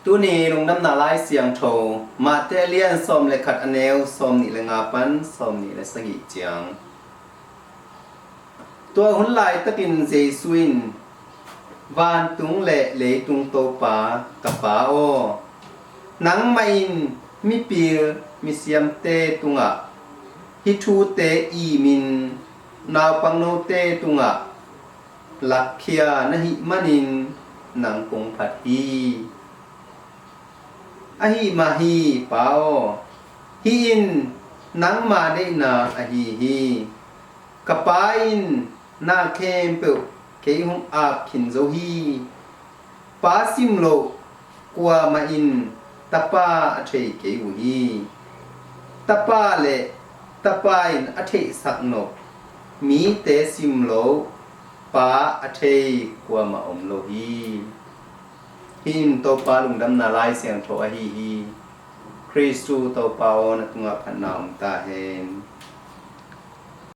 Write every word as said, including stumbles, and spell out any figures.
Tuni lungdamna lai siangtho, Mate a lian sawm le khat, a neu sawm nih le nga pan sawm nih le sagih ciang. Tua hun laitakin Jesu in, "Vantung le leitung Topa, ka Pa aw, nangmah in mipil misiamte tungah hih thute imin, naupangnote tungah lakkhia na hih manin nang kong phat hi. Ahi mah hi, Pa aw, hih in nangma deihna ahi hi. Ka Pa in na khempeuh kei hong ap khin zo hi. Pa simloh kuamah in Tapa a thei kei uh hi. Tapa le Tapa in a theihsak nop mite simloh Pa a thei kuamah om lo hi." Hih in Topa lungdamna lai siangtho ahi hi. Khristu Topa aw, na tungah phatna om ta hen.